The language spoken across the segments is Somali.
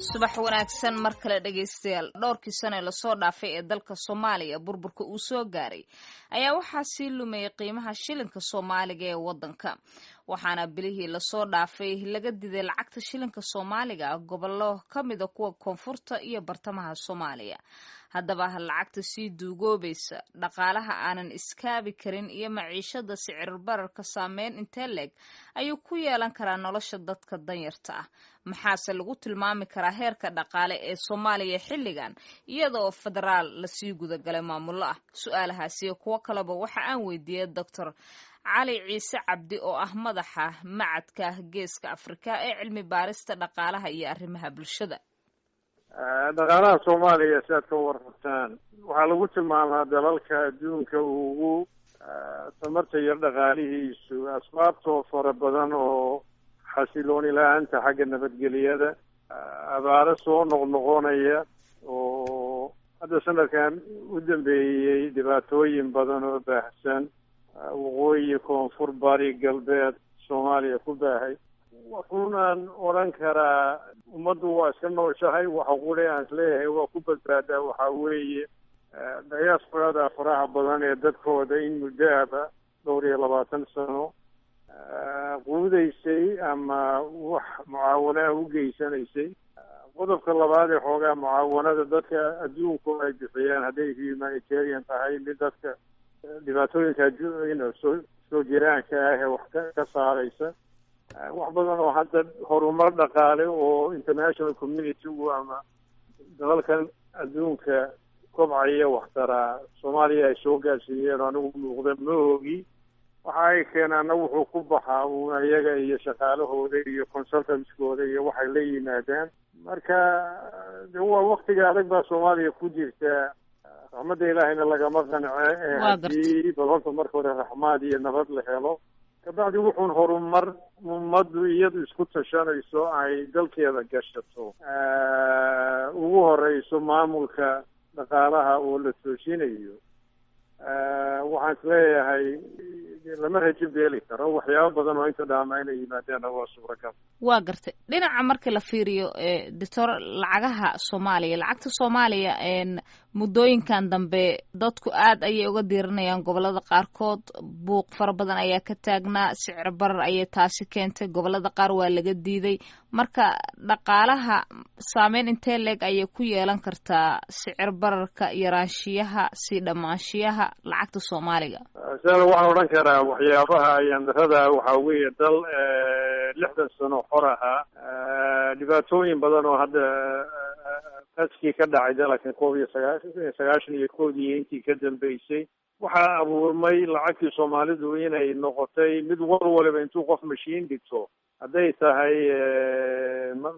Subax wanaagsan mar kale, dhegaystayaal. Dhowrkii sano ee lasoo dhaafay ee dalka Soomaaliya burburka uu soo gaaray ayaa waxaa sii lumayay qiimaha shilinka Soomaaliga ee waddanka, waxaana bilihii lasoo dhaafay laga diday lacagta shilinka Soomaaliga gobollo ka mida kuwa koonfurta iyo bartamaha Soomaaliya. Haddaba, lacagta sii duugoobaysa, dhaqaalaha aanan iskaabi karin iyo maciishada sicir bararka saameyn intee leeg ayuu ku yeelan karaa nolosha dadka danyarta ah? Maxaase lagu tilmaami karaa heerka dhaqaale ee Soomaaliya xilligan, iyadoo federaal lasii gudagalay maamullo ah? Su-aalahaasiyo kuwo kaleba waxa aan weydiiyey Doctor Cali Ciise Cabdi oo ah madaxa Macadka Geeska Afrika ee cilmi baarista dhaqaalaha iyo arrimaha bulshada. Dhaqaalaha Soomaaliya, si aad ka warrabtaan, waxaa lagu tilmaamaa dalalka adduunka ugu tamarta yar dhaqaalihiisu, asbaabtoo fara badan oo xasilooni la-aanta xagga nabadgelyada, abaaro soo noqnoqonaya oo hadda sanadkan u dambeeyey dhibaatooyin badan oo baahsan waqooyi, koonfur, bari, galbeed Soomaaliya ku baahay. Wuxuunaan odhan karaa ummaddu waa iska nooshahay. Waxa qura aan isleeyahay waa ku badbaadaa waxaa weeye diasporada faraha badan ee dadkooda in muddoaba dhowr iyo 20 sano quudaysay ama wax mucaawanaha u geysanaysay. Qodobka labaad ee xoogaa mucaawanada dadka adduunku ay bixiyaan, hadday humanitarian tahay, mid dadka dhibaatooyinka soo jiraanka ah ee wax ka saaraysa, wax badan oo hadda horumar dhaqaale oo international community-gu ama dalalkan adduunka kobcaya waxtaraa Soomaaliya ay soo gaarsiiyeen oo anigu muuqda ma ogi. Waxa ay keenaana wuxuu ku baxaa uun ayaga iyo shaqaalahooda iyo consultantskooda iyo waxay la yimaadaan. Marka de waa waktiga adag baa Soomaaliya ku jirta, raxmadda Ilaahayna lagama qance ee haddii bal horta marka hore raxmaad iyo nabad la helo, kabacdi wuxuun horumar ummaddu iyadu isku tashanayso ay dalkeeda gashato, ugu horeyso maamulka dhaqaalaha oo la toosinayo, waxaan isleeyahay lama rajo beeli karo. Waxyaabo badan oo inta dhaama inay yimaadaanna waa suuragal. Waa gartay. Dhinaca marka la fiiriyo, doctor, lacagaha Soomaaliya, lacagta Soomaaliya muddooyinkan dambe dadku aad ayay uga diiranayaan. Gobolada qaarkood buuq fara badan ayaa ka taagnaa, sicir barar ayay taasi keentay, gobolada qaar waa laga diiday. Marka dhaqaalaha saameyn intee leeg ayay ku yeelan kartaa sicir bararka, yaraanshiyaha, sii dhammaanshiyaha lacagta Soomaaliga? Sida waxaan odhan karaa, waxyaabaha ayaandarada waxaa weeye dal 60 sano xor ahaa, dhibaatooyin badan oo hadda qaskii ka dhacay dalkan koob iyo 91dii intii ka dambeysay, waxaa abuurmay lacagtii Soomaalidu inay noqotay mid war waliba intuu qof mashiin dhigto, hadday tahay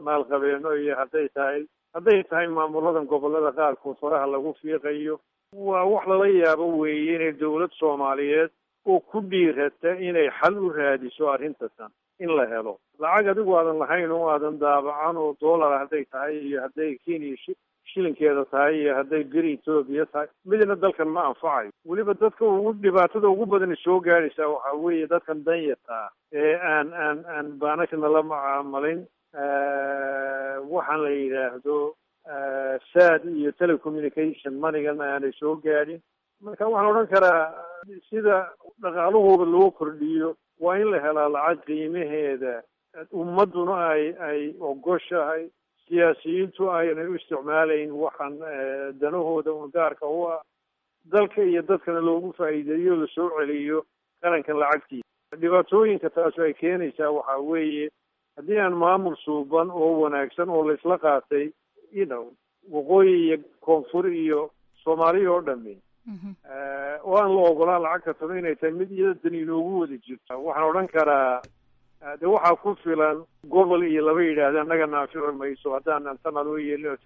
maalqabeeno iyo hadday tahay maamuladan gobolada qaarkood faraha lagu fiiqayo. Waa wax lala yaabo weeye inay dawlad Soomaaliyeed oo ku dhiirata inay xal u raadiso arrinta tan in la helo lacag adigu aadan lahayn oo aadan daabacan, oo dollar hadday tahay iyo hadday Kenya shilinkeeda tahay iyo hadday beri Etoobiya tahay, midna dalkan ma anfacayo. Weliba dadka ugu dhibaatada ugu badani soo gaadhaysaa waxaa weeye dadkan danyartaa ee aan baanashana la macaamalin, waxaan la yidhaahdo SAAD iyo telecommunication moneygan aanay soo gaadhin. Marka waxaan odhan karaa, sida dhaqaalahooda loo kordhiyo waa in la helaa lacag qiimaheeda ummadduna ay ogoshahay, siyaasiyiintu aynay u isticmaalayn waxaan danahooda un gaarka u ah, dalka iyo dadkana loogu faa'iideeyo, lasoo celiyo qarankan lacagtiisa. Dhibaatooyinka taasu ay keenaysaa waxaa weeye haddii aan maamul suuban oo wanaagsan oo laisla qaatay waqooyi iyo koonfur iyo Soomaaliya oo dhami oo aan la ogolaan lacagta tano inay tahay mid iyada dani inoogu wada jirto, waxaan odhan karaa de waxaa ku filan gobol iyo laba yidhaahda annaga naafici mayso haddaanan tana loo yeelin oo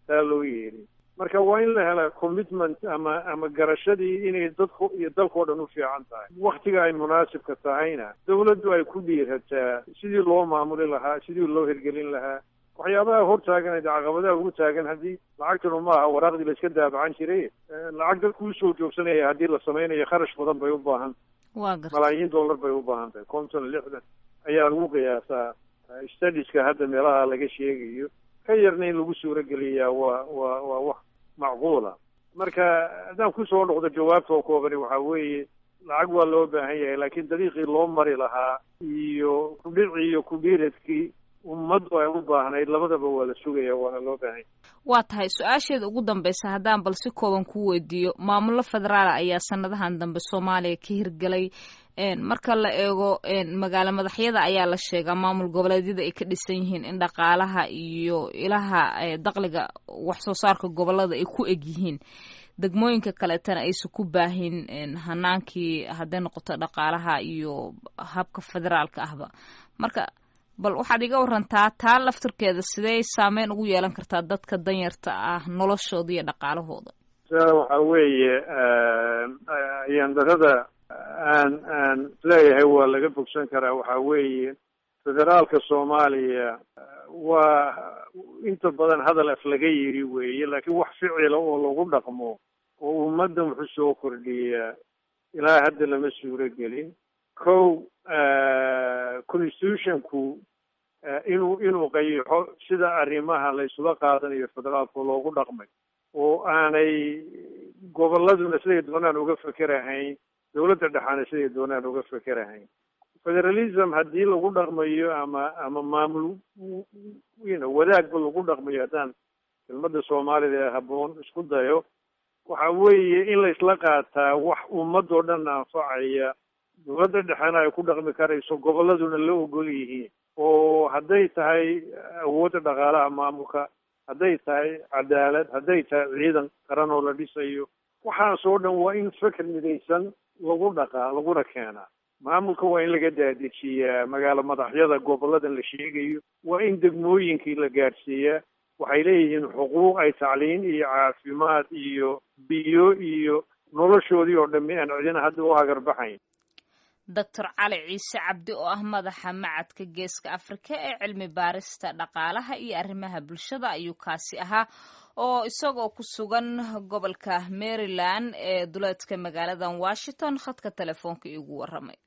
taa loo yeelin. Marka waa in la helaa commitment ama garashadii inay dadku iyo dalkao dhan u fiican tahay, waktiga ay munaasibka tahayna dawladdu ay ku dhiirataa sidii loo maamuli lahaa, sidii loo hirgelin lahaa. Waxyaabaha hortaagan, caqabadaha ugu taagan, haddii lacagtanu maaha waraaqdii la iska daabacan jiray, lacag dad kuusoo joogsanaya haddii la samaynayo kharash badan bay u baahan, malaayiin dollar bay u baahan tahay. 50, 60 ayaa lagu qiyaasaa studieska hadda meelaha laga sheegayo. Ka yarna in lagu suurogeliyaa waa wax macquula. Marka haddaan kusoo noqdo jawaabta oo koobani, waxaa weeye lacag waa loo baahan yahay, laakiin dariiqii loo mari lahaa iyo kudhicii iyo kudhiiradkii ummaddu ay u baahnayd, labadaba waa la sugaya, waana loo baahan yahay. Waa tahay. Su-aasheeda ugu dambeysa haddaan bal si kooban kuu weydiiyo: maamullo federaala ayaa sanadahan dambe Soomaaliya ka hirgelay. Marka la eego magaalo madaxyada ayaa la sheegaa maamul goboleedyada ay ka dhisan yihiin in dhaqaalaha iyo ilaha dakhliga wax soo saarka gobolada ay ku eg yihiin, degmooyinka kaleetana aysan ku baahin hanaankii, hadday noqoto dhaqaalaha iyo habka federaalka ahba. Marka bal waxaad iga warantaa taa laftirkeeda, sidee saameyn ugu yeelan kartaa dadka danyarta ah noloshooda iyo dhaqaalahooda? Waxaa weeye, ayaandarada aan leeyahay waa laga bogsan karaa. Waxaa weeye, federaalka Soomaaliya waa inta badan hadal af laga yiri weeye, laakiin wax ficila oo lagu dhaqmo oo ummaddan wuxuu soo kordhiyaa ilaa hadda lama suuro gelin. Kow, constitutionku inuu qayaxo sida arrimaha la isula qaadanayo federaalka loogu dhaqmay, oo aanay gobolladuna siday doonaan uga fekerahayn, dawladda dhexaana siday doonaan uga fekerahayn. Federalism haddii lagu dhaqmayo ama maamul wadaagba lagu dhaqmayo, haddaan kelmadda Soomaalida ee habboon isku dayo, waxa weeye in la isla qaataa wax ummadoo dhan anfacaya, dawladda dhexena ay ku dhaqmi karayso, gobolladuna la ogol yihiin, oo hadday tahay awoodda dhaqaalaha maamulka, hadday tahay cadaalad, hadday tahay ciidan qaran oo la dhisayo, waxaas oo dhan waa in feker midaysan lagu dhaqaa laguna keenaa. Maamulka waa in laga daadejiyaa magaalo madaxyada goboladan la sheegayo, waa in degmooyinkii la gaadhsiiyaa. Waxay leeyihiin xuquuq ay tacliin iyo caafimaad iyo biyo iyo noloshoodii oo dhammi aan cidina hadda u hagarbaxayn. Doctor Cali Ciise Cabdi oo ah madaxa Macadka Geeska Afrika ee cilmi baarista dhaqaalaha iyo arrimaha bulshada ayuu kaasi ahaa, oo isagoo ku sugan gobolka Maryland ee duleedka magaaladan Washington khadka telefoonka iigu waramay.